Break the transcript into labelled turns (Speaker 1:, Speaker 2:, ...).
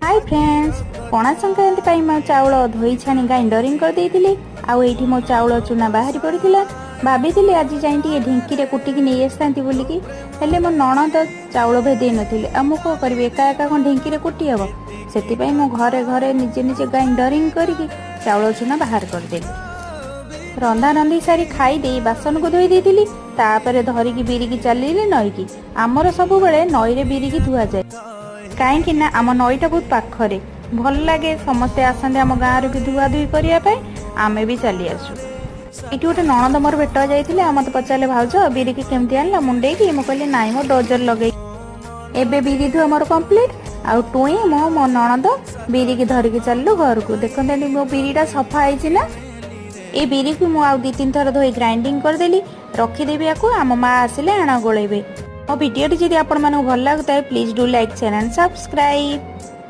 Speaker 1: High friends, Pana Sankranti ପାଇଁ ମୁଁ ଚାଉଳ ଧୋଇ ଛାଣି ଗ୍ରାଇଣ୍ଡରିଂ କରିଦେଇଥିଲି। ଆଉ ଏଇଠି ମୋ ଚାଉଳ ଚୁନା ବାହାରି ପଡ଼ିଥିଲା। ଭାବିଥିଲି ଆଜି ଯାଇ ଟିକେ ଢିଙ୍କିରେ କୁଟିକି ନେଇ ଆସିଥାନ୍ତି ବୋଲିକି, ହେଲେ ମୋ ନଣନ୍ଦ ଚାଉଳ ଭେଦେଇ ନଥିଲେ। ଆଉ ମୁଁ କ'ଣ କରିବି? ଏକା ଏକା କ'ଣ ଢିଙ୍କିରେ କୁଟି ହେବ? ସେଥିପାଇଁ ମୁଁ ଘରେ ଘରେ ନିଜେ ନିଜେ ଗ୍ରାଇଣ୍ଡରିଂ କରିକି ଚାଉଳ ଚୁନା ବାହାର କରିଦେଲି। ରନ୍ଧା ରନ୍ଧି ସାରି ଖାଇ ଦେଇ ବାସନକୁ ଧୋଇ ଦେଇଥିଲି। ତାପରେ ଧରିକି ବିରିକି ଚାଲିଲି ନଈକି। ଆମର ସବୁବେଳେ ନଈରେ ବିରିକି ଧୁଆଯାଏ, କାହିଁକି ନା ଆମ ନଈଟା ବହୁତ ପାଖରେ। ଭଲ ଲାଗେ। ସମସ୍ତେ ଆସନ୍ତି ଆମ ଗାଁରୁ ବି ଧୁଆ ଧୁଇ କରିବା ପାଇଁ, ଆମେ ବି ଚାଲି ଆସୁ। ଏଇଠି ଗୋଟେ ନଣନ୍ଦ ମୋର ଭେଟ ଯାଇଥିଲେ ଆଉ ମତେ ପଚାରିଲେ, "ଭାଉଜ, ବିରିକି କେମିତି ଆଣିଲା ମୁଣ୍ଡେଇକି?" ମୁଁ କହିଲି, "ନାଇଁ, ମୋ ଡୋଜର ଲଗେଇ।" ଏବେ ବିରି ଧୁଆ ମୋର କମ୍ପ୍ଲିଟ୍। ଆଉ ଟୁଇଁ, ମୁଁ, ମୋ ନଣନ୍ଦ ବିରିକି ଧରିକି ଚାଲିଲୁ ଘରକୁ। ଦେଖନ୍ତୁ, ଏଠି ମୋ ବିରିଟା ସଫା ହେଇଛି ନା? ଏଇ ବିରିକୁ ମୁଁ ଆଉ ଦି ତିନି ଥର ଧୋଇ ଗ୍ରାଇଣ୍ଡିଂ କରିଦେଲି। ରଖିଦେବି ଆକୁ, ଆମ ମା ଆସିଲେ ଆଣ ଗୋଳେଇବେ। ମୋ ଭିଡ଼ିଓଟି ଯଦି ଆପଣମାନଙ୍କୁ ଭଲ ଲାଗୁଥାଏ, please do like, share and subscribe.